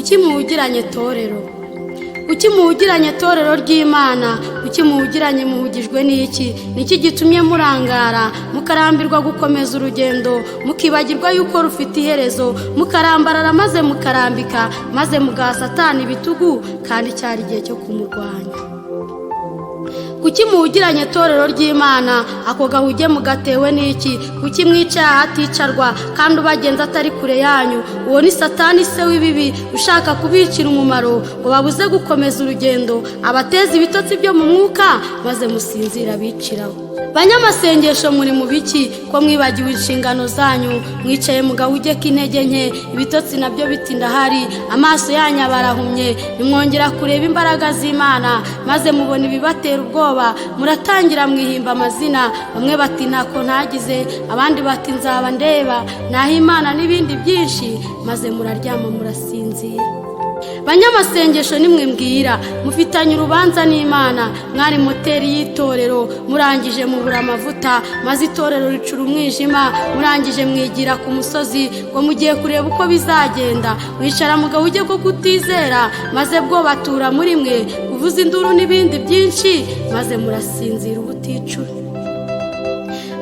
Kuki muhugiranye, torero? Kuki muhugiranye, torero ry'Imana? Kuki muhugiranye? Muhugijwe n'iki? Niki gitumye murangara, mukarambirwa gukomeza urugendo, mukibagirwa yuko rufite iherezo, mukarambarara maze mukarambika, maze mugaha Satani ibitugu kandi cyari igihe cyo kumurwanya? Kuki muhugiranye, torero ry'Imana? Ako gahuge mugatewe n'iki? Kuki mwicaye ahaticarwa kandi ubagenza atari kure yanyu? Uwo ni Satani, se w'ibibi, ushaka kubicira umumaro ngo babuze gukomeza urugendo, abateza ibitotsi byo mu mwuka maze musinzira abiciraho. Banyamasengesho, muri mu biki ko mwibagiwe inshingano zanyu? Mwicaye mu gahuge k'intege nke, ibitotsi nabyo biti ndahari. Amaso yanyu abarahumye, nimwongera kureba imbaraga z'Imana, maze mubona ibibatera ubwoba. Muratangira mwihimba amazina, bamwe bati ntako ntagize, abandi bati nzaba ndeba naho Imana, n'ibindi byinshi, maze muraryama murasinzira. Banyamasengesho, nimwe mbwira, mufitanye urubanza n'Imana. Mwari moteri y'itorero, murangije mubura amavuta, maze itorero ricura umwijima. Murangije mwigira ku musozi ngo mugiye kureba uko bizagenda, mwicara mu gahuge ko kutizera, maze bwo batura muri mwe, kuvuza induru n'ibindi byinshi, maze murasinzira ubuticura.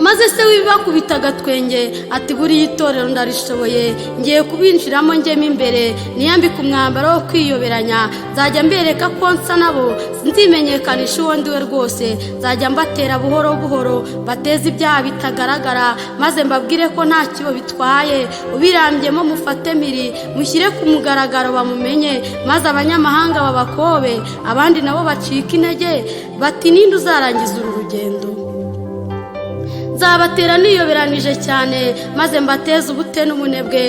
Maze se wibakubita agatwenge ati buriya itorero ndarishoboye, ngiye kubinjiramo njyemo imbere, niyambike umwambaro wo kwiyoberanya, nzajya mbereka ko nsa nabo, nzimenyekanisha uwo ndiwe rwose, nzajya mbatera buhoro buhoro, bateze ibyaha bitagaragara, maze mbabwire ko nta kibo bitwaye, ubirambyemo mufate miri, mushyire ku mugaragaro bamumenye, maze abanyamahanga babakobe, abandi nabo bacika intege bati ninde uzarangiza uru rugendo? Nzabatera niyoberanije cyane, maze mbateze ubute n'ubunebwe,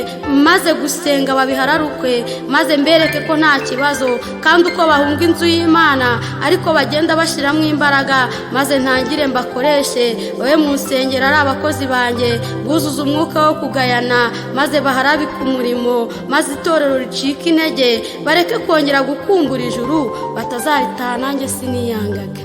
maze gusenga babihararukwe, maze mbereke ko nta kibazo, kandi uko bahunga inzu y'Imana ariko bagenda bashyiramo imbaraga, maze ntangire mbakoreshe babe mu nsengero ari abakozi banjye, buzuze umwuka wo kugayana, maze baharabike umurimo, maze itorero ricike intege, bareke kongera gukumbura ijuru, batazaritaha nanjye siniyangaga.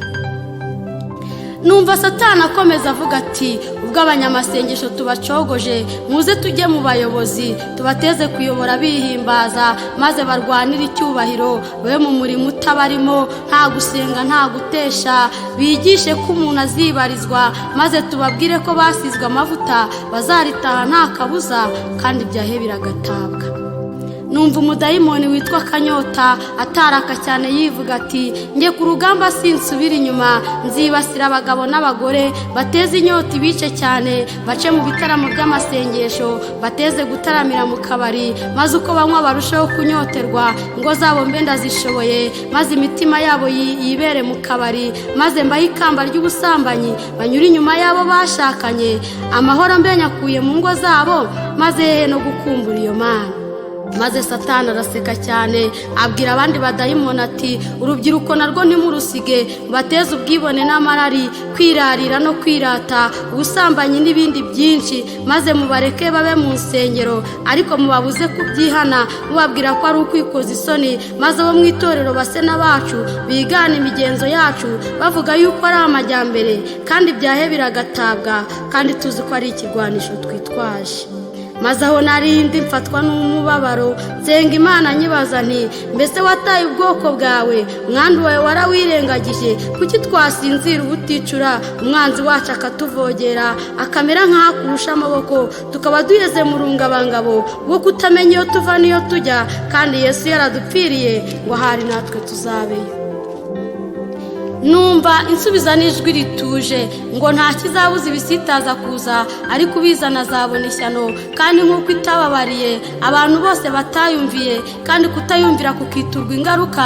Numva Satani akomeza avuga ati ubwo abanyamasengesho tubacogoje, muze tujye mu bayobozi, tubateze kuyobora bihimbaza, maze barwanire icyubahiro, babe mu murimo utabarimo, nta gusenga, nta gutesha, bigishe ko umuntu azibarizwa, maze tubabwire ko basizwe amavuta, bazaritaha nta kabuza, kandi ibyahe biragatabwa. Numva umudayimoni witwa Kanyota ataraka cyane, yivuga ati njye ku rugamba sinsubira inyuma, nzibasira abagabo n'abagore, bateze inyota ibice cyane, bace mu bitaramo by'amasengesho, bateze gutaramira mu kabari, maze uko banywa barusheho kunyoterwa, ingo zabo mbe ndazishoboye, maze imitima yabo yibere mu kabari, maze mbahe ikamba ry'ubusambanyi, banyure inyuma y'abo bashakanye, amahoro mbe nyakuye mu ngo zabo, maze hehe no gukumbura iyo Mana. Maze Satani araseka cyane, abwira abandi badayimoni ati urubyiruko narwo ntimurusige, bateze ubwibone n'amarari, kwirarira no kwirata, ubusambanyi n'ibindi byinshi, maze mubareke babe mu nsengero, ariko mubabuze kubyihana, mubabwira ko ari ukwikoza isoni, maze abo mu itorero base n'abacu, bigana imigenzo yacu, bavuga yuko ari amajyambere, kandi ibyahe biragatabwa, kandi tuzi ko ari ikigwanisho twitwaje. Maze aho narindi mfatwa n'umubabaro, nsenga Imana nyibaza nti mbese wataye ubwoko bwawe? Umwandu wawe warawirengagije? Kuki twasinzira ubuticura, umwanzi wacu akatuvogera, akamera nk'aho akurusha amaboko, tukaba duheze mu rungabangabo rwo kutamenya iyo tuva n'iyo tujya, kandi Yesu yaradupfiriye ngo ahari natwe tuzabeyo? Numva insubiza n'ijwi rituje ngo nta kizabuza ibisitaza kuza, ariko ubizana azabona ishyano, kandi nk'uko itababariye abantu bose batayumviye, kandi kutayumvira kukiturwa ingaruka,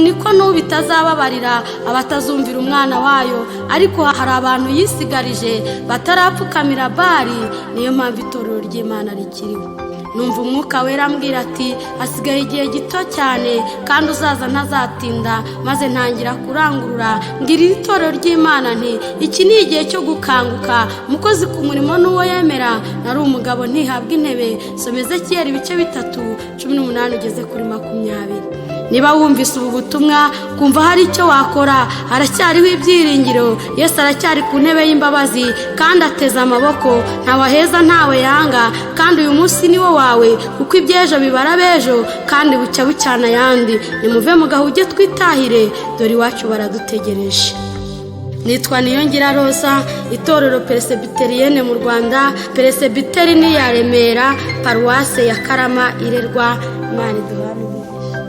niko n'ubu itazababarira abatazumvira umwana wayo. Ariko hari abantu yisigarije batarapfukamira Bari, niyo mpamvu itorero ry'Imana rikiriho. Numva Umwuka Wera ambwira ati hasigaye igihe gito cyane, kandi uzaza ntazatinda. Maze ntangira kurangurura ngira iri torero ry'Imana nti iki ni igihe cyo gukanguka, mukozi ku murimo n'uwo yemera nari umugabo ntihabwa intebe. Someze kera ibice 3, 18 ugeze kuri 20. Niba wumvise ubu butumwa, kumva hari icyo wakora, haracyariho ibyiringiro. Yesu aracyari ku ntebe y'imbabazi kandi ateze amaboko. Ntawaheza, ntawe yanga, kandi uyu munsi ni wo wawe, kuko iby'ejo bibara b'ejo kandi bucya bucyana ayandi. Nimuve mu gahuge twitahire, dore iwacu baradutegereje. Nitwa Niyongira Rosa, itorero Peresibiteriyene mu Rwanda, Peresibiteri ni iya Remera, Paruwase ya Karama irerwa. Imana iduhane umugisha.